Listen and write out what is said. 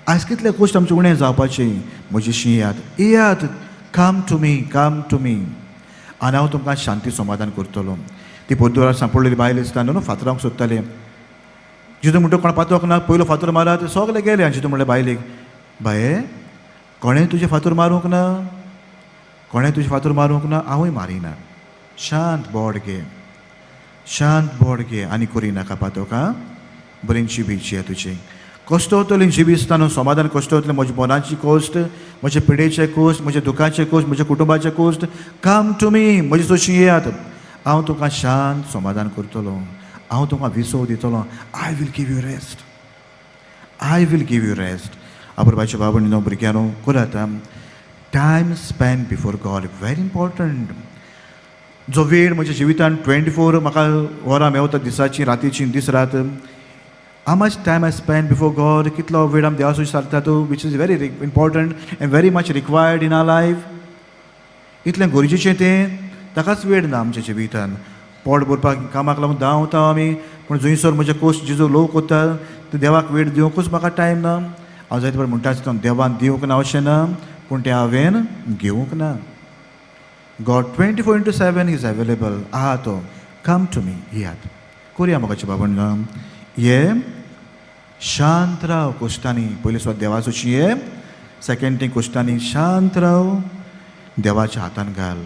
आयज कितले कश्ट आमचे उणें जावपाचे. म्हजेशी येयात, येयात. Come to me, come to me आनी हांव तुमकां शांती समाधान करतलो. ती पोद्दुरार सांपडलेली बायल आसता न्हू, फातरांक सोदताले. जितू म्हणटा, कोण पातोक ना, पयलो फातर मारात. सगळे गेले आनी जितू म्हणलें बायलेक, बाये, कोणें तुजें फातर मारूंक ना, कोणें तुजें फातर मारूंक ना, हांवूय मारिना. शांत बोड घे, शांत बोड घे आनी करी नाका पातोक. आं, बरें जिबीची तुजी कश्ट वतली. जिबी आसतना समाधान कश्ट वतलें. म्हज्या मनाची कश्ट, म्हजे पिडेचे कश्ट, म्हज्या दुखाचे कश्ट, म्हज्या कुटुंबाचे कश्ट. Come to me. म्हजे सोशी येयात. हांव तुका शांत समाधान करतलो. हांव तुका विसव दितलो. I will give you rest. I will give you rest. अपुरबायचे बाबा, भुरग्यांनो, करात. Time spend before God, very important. जो वेळ म्हज्या जिवितान 24 म्हाका वरां मेवता दिसाची, रातीची, दीस रात, how much time I spend before God? कितलो वेळ आमी देवा सारता तूं, which is very important and very much required in our life. इतलें गरजेचें तें, ताकाच वेळ ना आमच्या जिवितान. पोट भरपाक कामाक लागून धांवता आमी, पूण जंयसर म्हजे कोश जेजू लोक वता ते देवाक वेळ दिवंकूच म्हाका टायम ना. हांव जायते फावट म्हणटा आसता, देवान दिवंक ना अशें ना, पूण तें हांवें घेवंक ना. God 24x7 is available आहा तो. Come to me. येयात. करुया मोगाचे बाबा. ये, शांत राव कोश्टांनी. पयलीं सुवात देवाचोशी ये. सेकंड थिंग, कोश्टांनी शांत राव, देवाच्या हातान घाल.